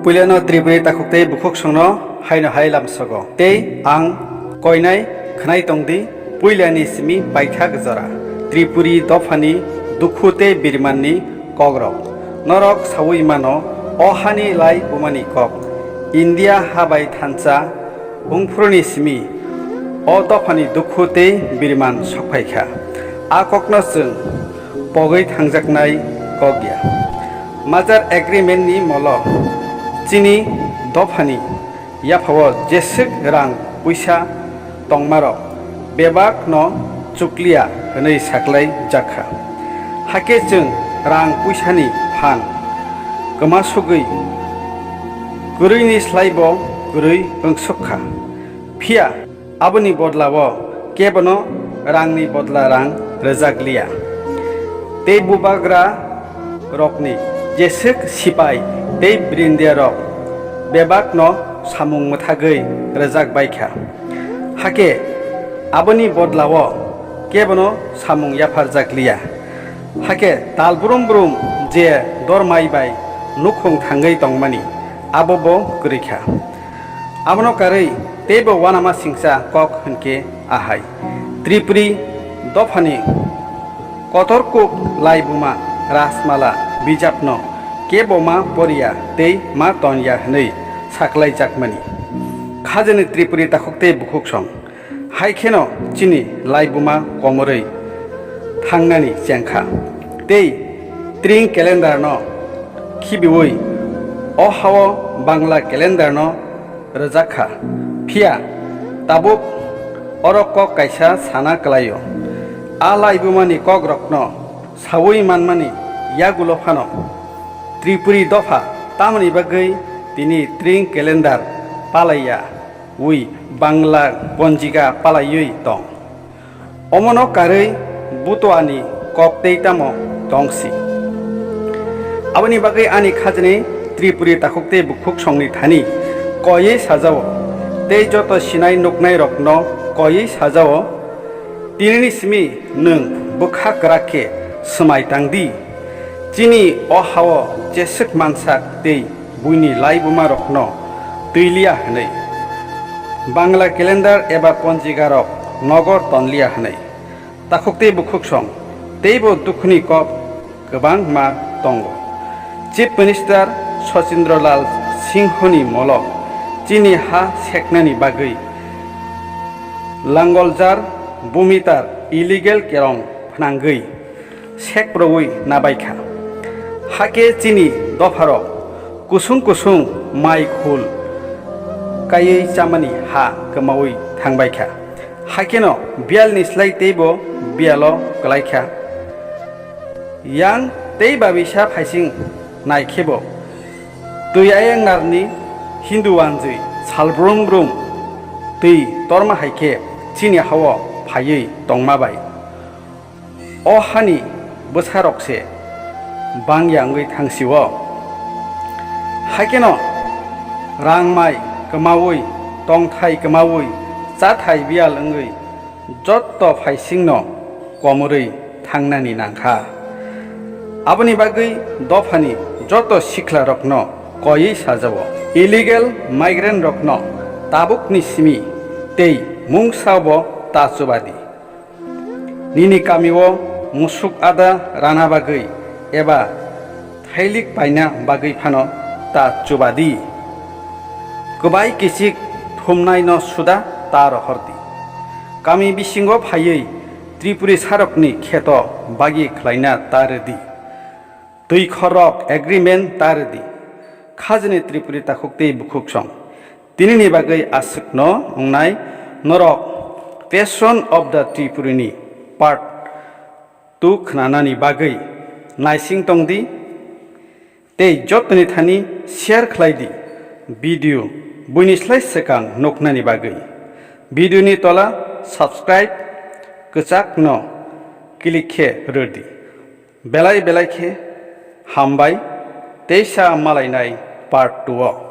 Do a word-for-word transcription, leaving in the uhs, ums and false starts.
Puilano Tripuri takhuk tei bukhuk songno haino hai lamsogo. Tei ang koinai khwnai tongdi puilani simi paithak jora Tripuri dophani dukhu tei birmanni kokrok. Norok saui mano o hani lai bumani kok. India ha bai thansa wngphuruni simi o dophani dukhu tei birman sokphaikha. A kokno chwng pogwi thangjaknai kok ya. Major agreement ni molo chini dophani yaphao jeswk rang puisa tongmarok bebak no chukliya hwnwi saklai jakha. Hakhe chwng rang puisani phan kwmasugwi kwrwini slaibo kwrwi wngsukha. Phiya aboni bodlao kebono rangni bodla rang rwjak liya. Tei bubagra rokni jeswk sipai tei brindia rok bebakno samung mwthagwi rwjak baikha. Hakhe aboni bodlao kebono samung yapharjak liya. Hakhe tal brum brum je dormai bai nukhung thangwi tongmani, abo bo kwrwi kha. Abono karwi teibo uanama singcha kok hwnkhe ahai. Tripuri dophani kotor kuk laibuma Rajmala bijapno kebo ma poriya tei ma tonya hwnwi saklaijakmani. Khajani Tripuri takhuk tei bukhuk song. Hai kheno chini laibuma komorwi thangnani chengkha. Tei tring calendar no khibiwi o hao Bangla calendar no rwjakha. Phiya tabuk oro kok kaisa sana kwlaio. A laibumani kokrokno saui manmani yagulo phano Tripuri dopha tamoni bagwi tini tring calendar palaiya wi Bangla ponjika palaiwi tong. Omono karwi butuani kok tei tamo tongsi. Aboni bagwi ani khajani Tripuri takhuk tei bukhuk songni thani koiwi sajao, tei joto sinai nuknai rokno koiwi sajao, tinini simi nwng bwkha kwrak khe swmai tangdi. Chini o hao jeswk mansak tei buini laibumarokno twi liya hwnwi, Bangla calendar eba ponjigarok nogo ton liya hwnwi, takhuk tei bukhuk song teibo dukhuni kok kwbangma tongo. Chief Minister Sachindra Lal Singhoni molo chini ha seknani bagwi Langoljar Bumitar illegal kerong phnangwi sekproui nabaikha. Hakhe chini dopharok kusung kusung mai khul kaiwi chamani ha kwmaui thangbaikha. Hakheno biyalni slai teibo biyalo kwlaikha. Yang tei babisa phaising naikhebo twi ayang narni Hindu wanjwi salbrum brum twi torma hai khe chini hao phaiwi tongma bai. O hani bwsarok se bangya wngwi thang sio. Haikeno rang mai kwmaui, tongthai kwmaui, chathai biyal wngwi jotto phaisingno komorwi thangnani nangkha. Aboni bagwi dophani joto siklarokno koiwi sajao. Illegal migrant rokno tabukni simi tei mungsa bo ta chubadi. Nini kamio musuk ada rana bagwi eba thailik paina bagwi phano ta chubadi. Kwbai kichik thumnaino suda ta rohordi. Kami bisingo phaiwi Tripuri sarokni kheto bagi khlaina ta rwdi. Twi khorok agreement ta rwdi. Khajani Tripuri takhuk tei bukhuk song. Tinini bagwi aswkno wngnai norok Passion of the Tripuri ni part two khwnanani bagwi naising tongdi tei jotoni thani share khlai di video buini slai swkang nuknani bagwi. Video ni tola subscribe kwchakno click khe rwdi. Belai belai khe hambai, teisa malainai part two o.